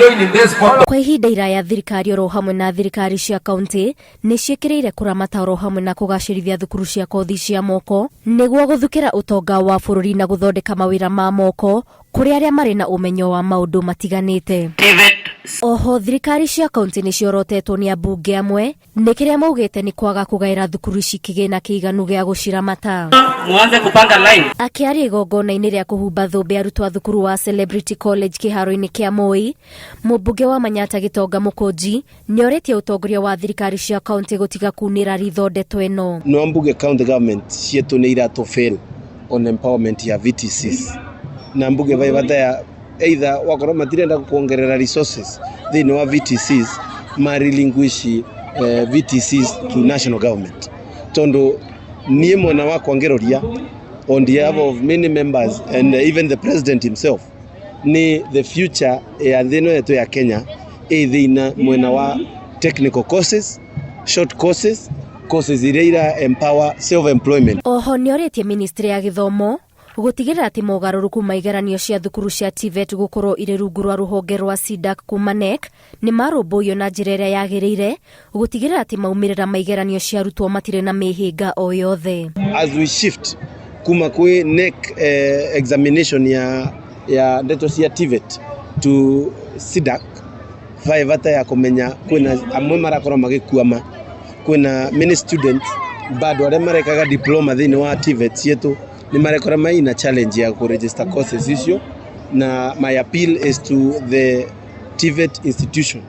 join in this photo. Kwa ihinda iraya thirikari oro hamwe na thirikari cia kaunti nĩ ciĩkĩrĩire kũramata oro hamwe na kũgacĩrithia thukuru cia kothi cia moko nĩguo gũthukĩra ũtonga wa bũrũri na gũthondeka mawĩra ma moko kũrĩ arĩa marĩ na ũmenyo wa maũndũ matiganĩte. Oho thirikari cia kaunti nĩ ciorotetwo nĩ ambunge amwe nĩ kĩrĩa maugĩte nĩ kwaga kũgaĩra thukuru ici kĩgĩna kĩiganu gĩa gũciramata. Muanze kupanga line. Akĩaria igongona-inĩ rĩa kũhumba thũmbĩ arutwo a thukuru wa Celebrity College kĩharo-inĩ kĩa Moi, mũmbunge wa Manyatta Gĩtonga Mũkũnji nĩorĩtie ũtongoria wa thirikari cia kaunti gũtiga kunĩra ritho ndeto ĩno. No mbuge county government cietu nĩ iratũ fail on empowerment ya VTCs na mbuge vai bata ya either wakorwo matirenda kuongerera resources thĩinĩ wa VTCs ma relinquish VTCs to national government tondu niĩ mwena wakwa ngĩroria on behalf of many members and even the president himself ni the future ya thĩ ĩno yetu ya Kenya ĩ thĩina mwena wa technical courses, short courses, courses iria ira empower self employment. Oho nĩorĩtie ministry ya gĩthomo gũtigĩrĩra atĩ mogarũrũku ma igeranio cia thukuru cia TVET gũkorwo irĩ rungu rwa rũhonge rwa CDACC kuma KNEC nĩ marũmbũiyo na njĩra ĩrĩa yagĩrĩire gũtigĩrĩra atĩ maumĩrĩra ma igeranio cia arutwo matirĩ na mĩhĩnga o yothe. As we shift kuma kwĩ KNEC examination ya ndeto cia TVET to CDACC, vaĩ bata ya kũmenya kwĩna amwe marakorwo magĩkuama, kwĩna many students bado arĩa marekaga diploma thĩinĩ wa TVET cietu nĩ marekora maina challenge ya kũregister courses icio, na my appeal is to the TVET institution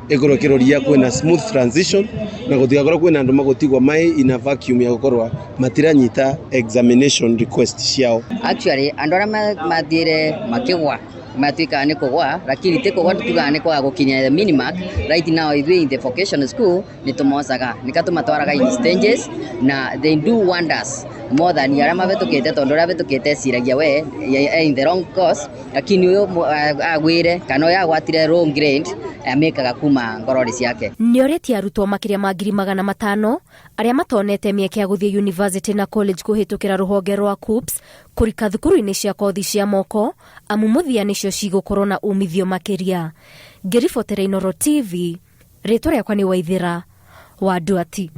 ĩkorwo ĩkĩroria kwĩna smooth transition na gũtigakorwo kwĩna andũ magũtigwo mai in a vacuum ya gũkorwo matiranyita examination request ciao. Actually andũ arĩa mathiire makĩgwa matuĩkaga nĩ kũgwa, lakini ti kũgwa, tugaga nĩ kwaga gũkinya the minimum. Right now ithuĩ in the vocational school nĩ tũmocaga nĩka tũmatwaraga in stages na they do wonders more than arĩa mabĩtũkĩte, tondũ ũrĩa abĩtũkĩte eciragia we in the wrong course, lakini ũyũ agwĩre kana ũyũ agwatire wrong grade amĩkaga kuma ngorori ciake. Nĩorĩtie arutwo makĩria ma 500,000 arĩa matonete mĩeke ya gũthiĩ university na college kũhĩtũkĩra rũhonge rwa KUCCPS kũrika thukuru-inĩ cia kothi cia moko amu mũthia nĩcio cigũkorwo na umithio makĩria. Ngĩribotera Inooro TV, rĩtwa rĩakwa nĩ Waithĩra wa Nduati.